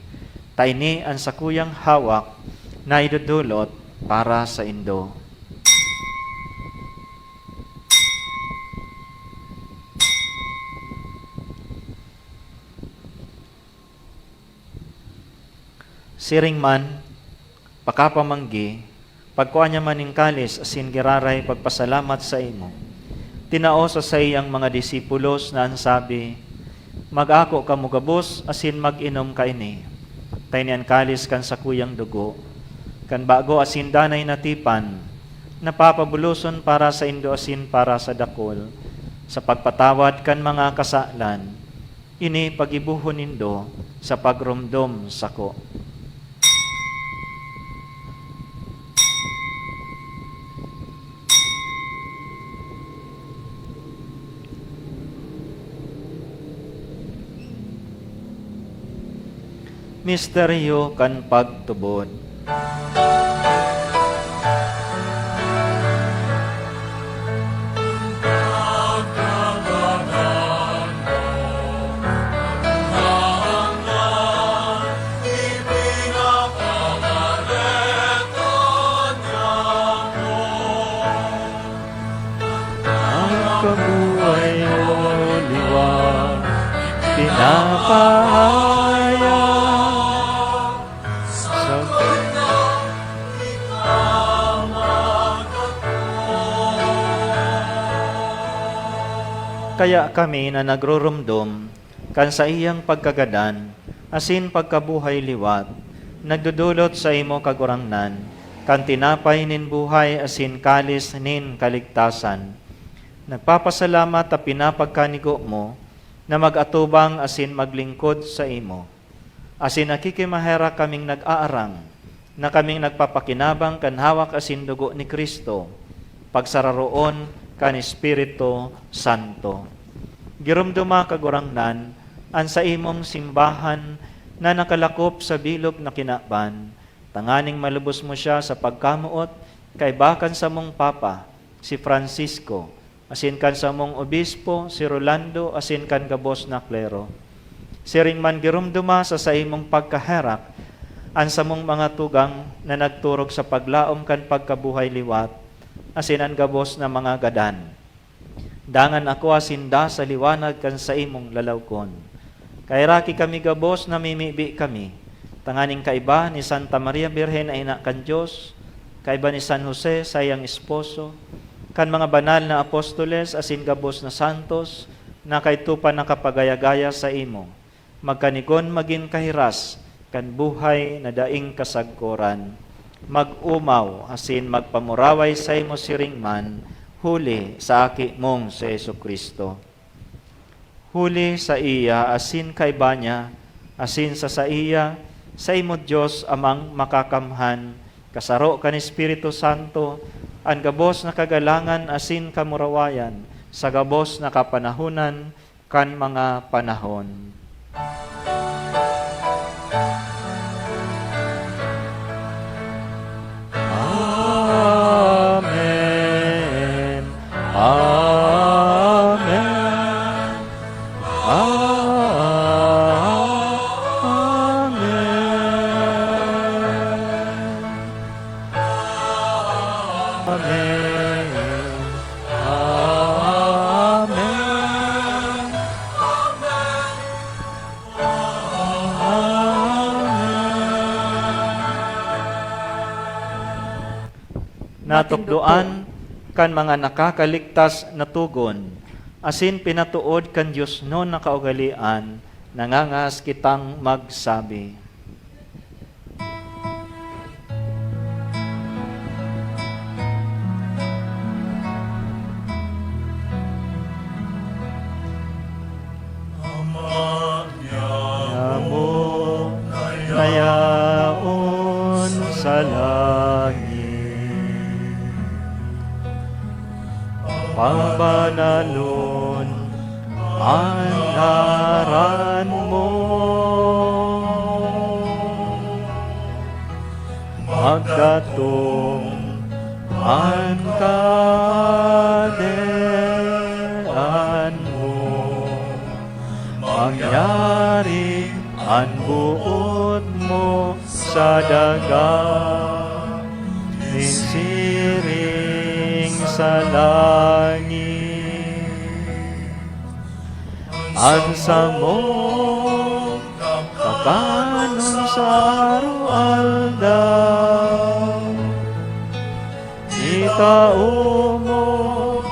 ta ini an sakuyang hawak na idodolot para saindo." Siring man, pakapamanggi, pagkua niya man nin kalis asin giraray pagpasalamat saimo, tinao sa saiyang mga disipulos na an sabi, "Mag-ako kamo gabos asin mag-inom kaini, ta ini an kalis kan sakuyang dugo, kan bago asin danay na tipan, na papabuloson para saindo asin para sa dakul, sa pagpatawad kan mga kasalan. Ini pagibohon nindo sa pagromdom sako." Misteryo kan pagtubod. Ang kabuhay mo liwat, pinapahayag sa Kaya kami na nagrurumdom kan saiyang pagkagadan asin pagkabuhay liwat, nagdodolot saimo, Kagurangnan, kan tinapay nin buhay asin kalis nin kaligtasan. Nagpapasalamat ta pinapagkanigo mo na mag-atubang asin maglingkod saimo. Asin nakikimaherak kaming nag-aarang na kaming nagpapakinabang kan hawak asin dugo ni Cristo, pagsararoon kan Espiritu Santo. Giromdoma, Kagurangnan, an saimong simbahan na nakalakop sa bilog na kinaban, tanganing malubos mo siya sa pagkamoot kaiba kan samong Papa, si Francisco, asin kan samong obispo, si Rolando, asin kan gabos na klero. Siring man, giromdoma sa saimong pagkaherak an samong mga tugang na nagturog sa paglaom kan pagkabuhay liwat, asin an gabos na mga gadan. Dangan ako asin da sa liwanag kan saimong lalawgon. Kaheraki kami gabos, namimibi kami, tanganing kaiba ni Santa Maria Birhen na ina kan Dios, kaiba ni San Jose, saiyang esposo, Kan mga banal na apostoles asin gabos na santos na kaidto pa nakapagaya-gaya saimo, magkanigon magin kahiras kan buhay na daing kasagkoran. Mag-omaw asin magpamuraway saimo siring man, huli sa Aki mong si Jesu-Cristo. Huli saiya asin kaiba niya, asin sa saiya, saimo Dios Amang Makakamhan, kasaro kan Espiritu Santo, an gabos na kagalangan asin kamurawayan sa gabos na kapanahonan kan mga panahon. Amen. Amen. Amen. Amen. Amen. Natukdoan kan mga nakakaligtas na togon, asin pinatood kan diosnon na kaugalean, nangangahas kitang magsabi. Ama niamo na yaon sa langit, pabanalon an ngaran mo. Magdatong an Kahadean mo. Mangyari an boot mo sa daga, nin siring sa langit. An samong kakanon sa araw-aldaw, itao mo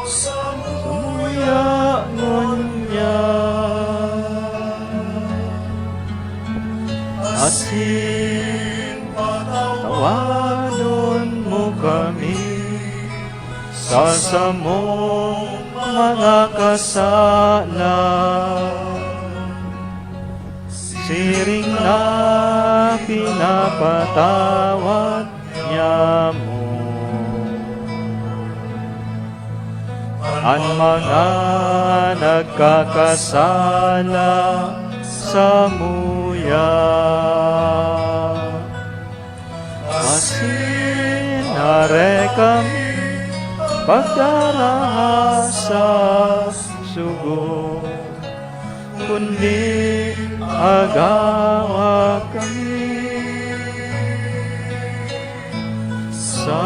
samuya ngunyan. Asin patawadon mo kami sa samong mga kasalan, siring na pinapatawad niamo an mga nagkakasala samuya. Asin hare kami pagdaraha sa sugo, kundi agawa kami sa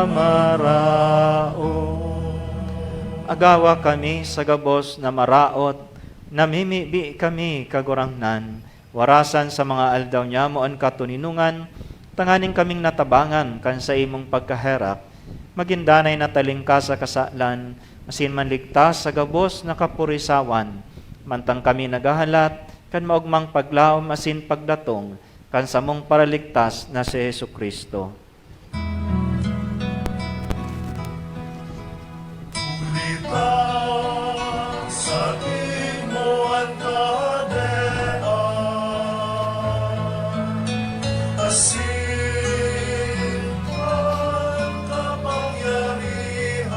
maraot. Agawa kami sa gabos na maraot, namimibi kami, Kagurangnan, warasan sa mga aldaw niamo an katoninongan, tanganing kaming natabangan kan saimong pagkaherak, magin danay na talingkas sa kasalan, asin manligtas sa gabos na kapurisawan, mantang kami naghahalat kan maogmang paglaom asin pagdatong kan samong Paraligtas na si Jesu-Cristo. Huli ta saimo an Kahadean, asin an kapangyarihan,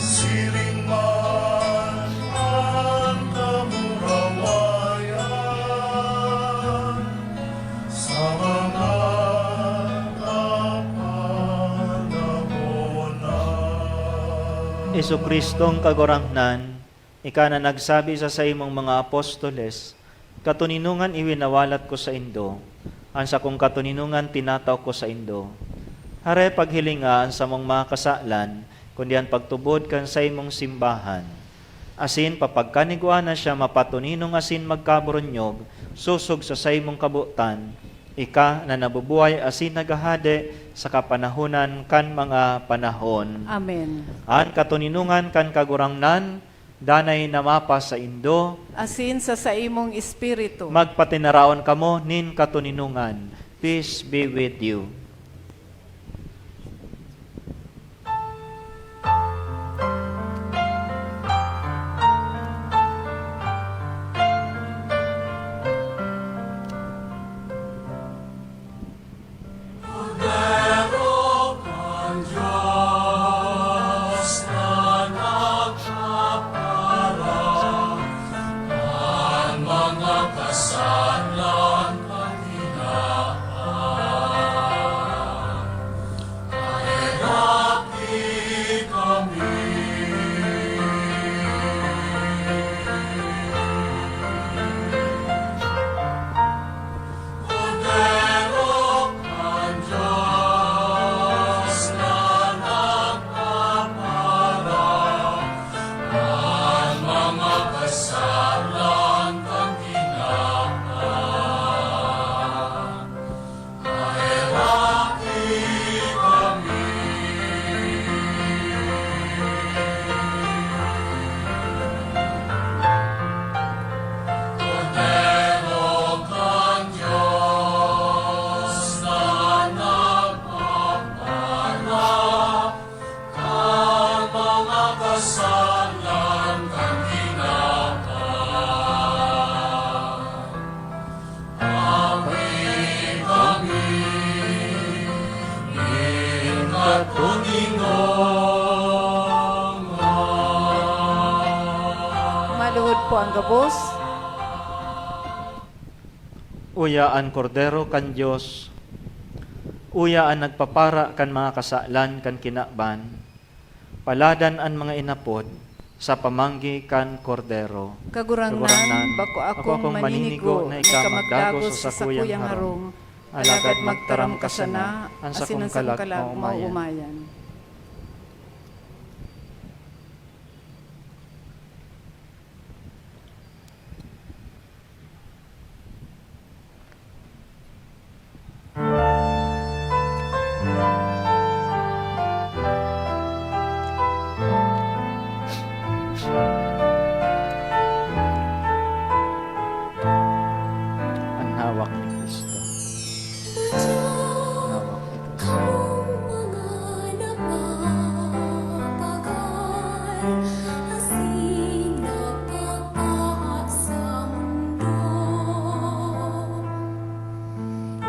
siring man an kamurawayan, sa mga kapanahonan. Jesu-Cristong Kagurangnan, ika na nagsabi sa saimong mga apostoles, "Katoninongan iwinawalat ko saindo, an sakong katoninongan tinatao ko saindo." Hare, paghilinga an samong mga kasalan, kundi an pagtubod kan saimong simbahan. Asin papagkanigwa na siya mapatoninong asin magkaburunyog sosog sa saimong kabotan, Ika na nabubuhay asin naghahade sa kapanahonan kan mga panahon. Amen. An katoninongan kan Kagurangnan danay na mapasaindo. Asin sa saimong espiritu. Magpatinaraon kamo nin katoninongan. Peace be with you. Maluhod po ang gabos. Uya an Kordero kan Dios, uya an nagpapara kan mga kasalan kan kinaban. Paladan an mga inapod sa pamanggi kan Kordero. Kagurangnan, bako akong maninigo na ika magdagos sa sakuyang harong, alagad magtaram ka sana, an sakong kalag maomayan. An hawak ni Cristo. An hawak ni Cristo. Kamong mga napapagal asin nagpapaa sa mundo,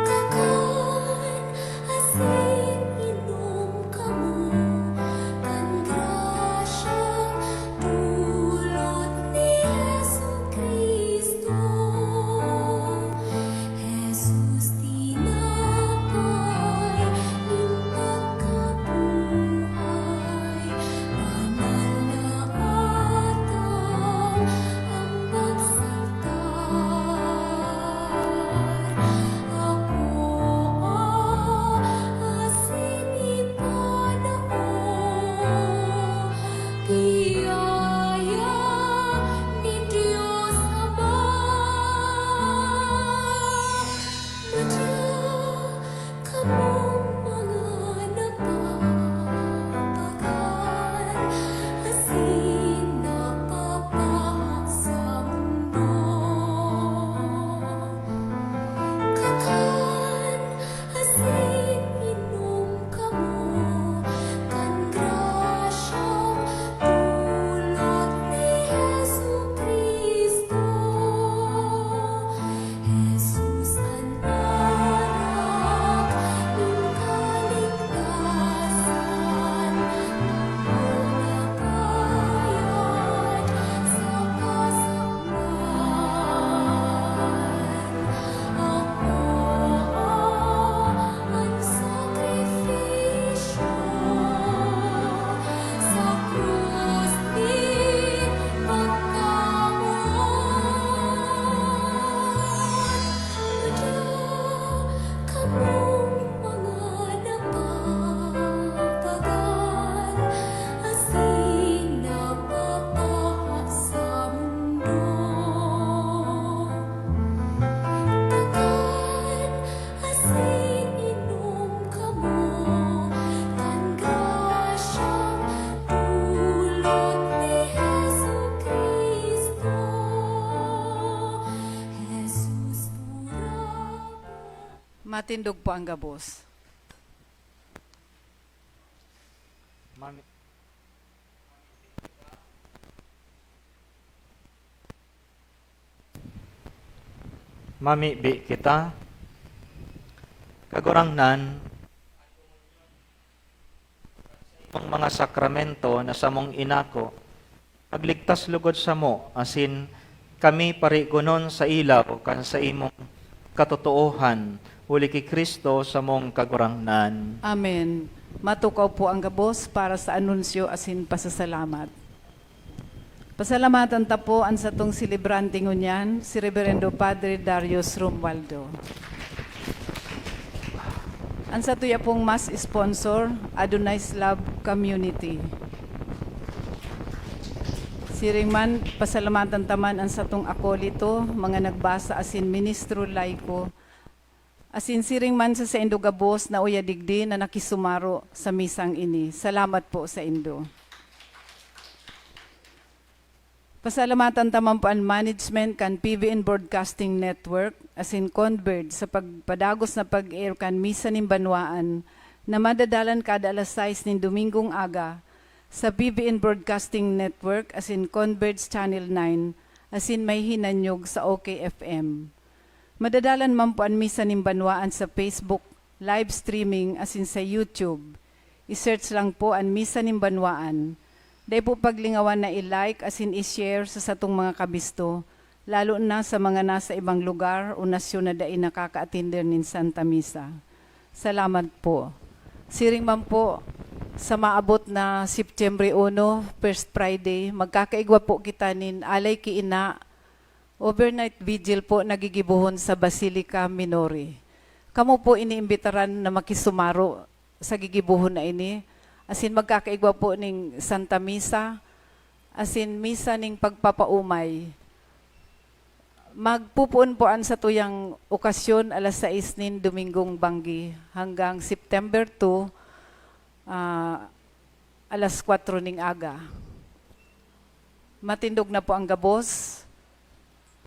kakan asin inom kamo kan grasya dulot ni Jesu-Cristo. Jesus, tinapay nin pagkabuhay, banal na Matindog po ang gabos. Mami-, mamibi kita. Kagurangnan, ang mga sakramento na samong inako, magligtas lugod samo, asin kami parigonon sa ilaw kan saimong katotoohan, huli ki Cristo samong Kagurangnan. Amen. Matukaw po ang gabos para sa anunsyo asin pasasalamat. Pasalamatan ta po an satong selebrante ngunyan, si Reverendo Padre Darius Romualdo. An satuya pong mass sponsor, Adonai's Love Community. Siring man, pasalamatan ta man an satong akolito, mga nagbasa asin ministro laiko, asin siring man sa saindo gabos na uya digdi na nakisumaro sa misang ini. Salamat po saindo. Pasalamatan ta man po an management kan P V N Broadcasting Network asin Converd sa pagpadagos na pag-air kan Misa nin Banwaan na madadalan kada alas sais nin Domingong aga sa P V N Broadcasting Network asin Converd's Channel nine asin may hinanyog sa O K F M. Madadalan man po an Misa nin Banwaan sa Facebook live streaming asin sa YouTube. I-search lang po an Misa nin Banwaan. Dai po paglingawan na i-like asin i-share sa satong mga kabisto, lalo na sa mga nasa ibang lugar o nasyon na dai nakakaatender nin Santa Misa. Salamat po. Siring man po, sa maabot na Setyembre uno, First Friday, magkakaigwa po kita nin Alay ki Ina, overnight vigil po na gigibohon sa Basilica Minori. Kamo po iniimbitaran na makisumaro sa gigibohon na ini, asin magkakaigwa po ning Santa Misa, asin misa ning pagpapaumay. Magpupoon po an satuyang okasyon alas sais nin Domingong Banggi hanggang September two, ah, alas kwatro ning aga. Matindog na po ang gabos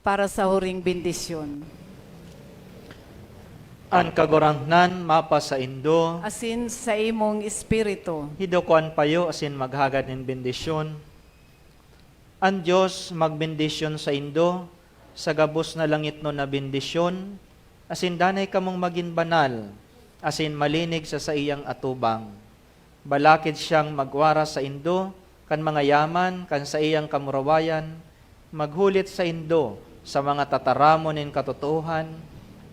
para sa huring bendisyon. An Kagurangnan mapasaindo. Asin sa imong espiritu. Iduko an payo asin maghagad nin bendisyon. An Dios magbendisyon saindo sa gabos na langitnon na bendisyon, asin danay kamong magin banal asin malinig sa saiyang atubang. Balakid siyang magwara saindo kan mga yaman kan saiyang kamurawayan, maghulit saindo sa mga tataramon nin katotoohan,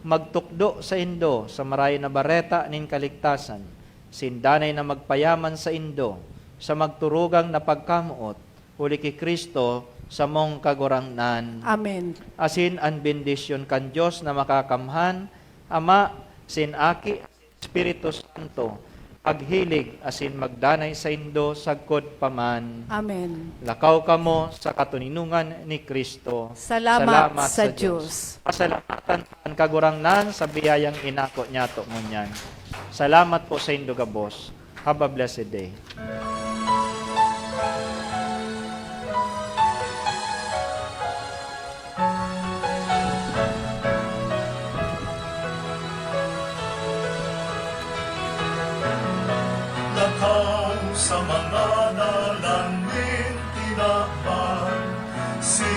magtukdo saindo sa Marahay na Bareta nin kaligtasan, sinda nay na magpayaman saindo sa magturugang na pagkamoot, huli ki Cristo, samong Kagurangnan. Amen. Asin an bendisyon kan Dios na Makakamhan, Ama, sin Aki, Espiritu Santo, maghilig asin magdanay saindo sagkod pa man. Amen. Lakaw kamo sa katoninongan ni Cristo. Salamat sa Dios. Pasalamatan an Kagurangnan sa biyayang inako niyato ngunyan. Salamat po saindo gabos. Have a blessed day. Lakaw sa mga dalan nin tinaban, si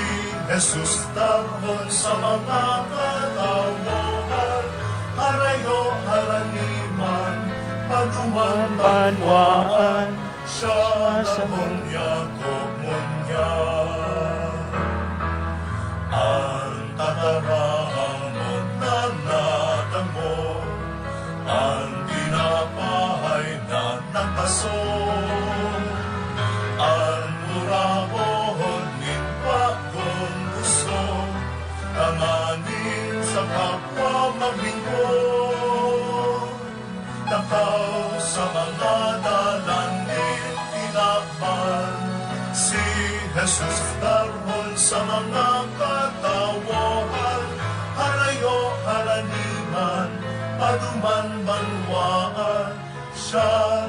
Jesus darhon sa mga katawohan, harayo haraniman, paduman banwaan, siya sa darhon yako ngunyan. An tataramon na nadangog, an tinapay na nagpasong, an urahon nin bagong pusog, tanganing sa kapwa maglingkod. Lakaw sa mga dalan nin tinaban, si Jesus darhon sa mga katawohan, harayo haraniman, paduman banwaan, siya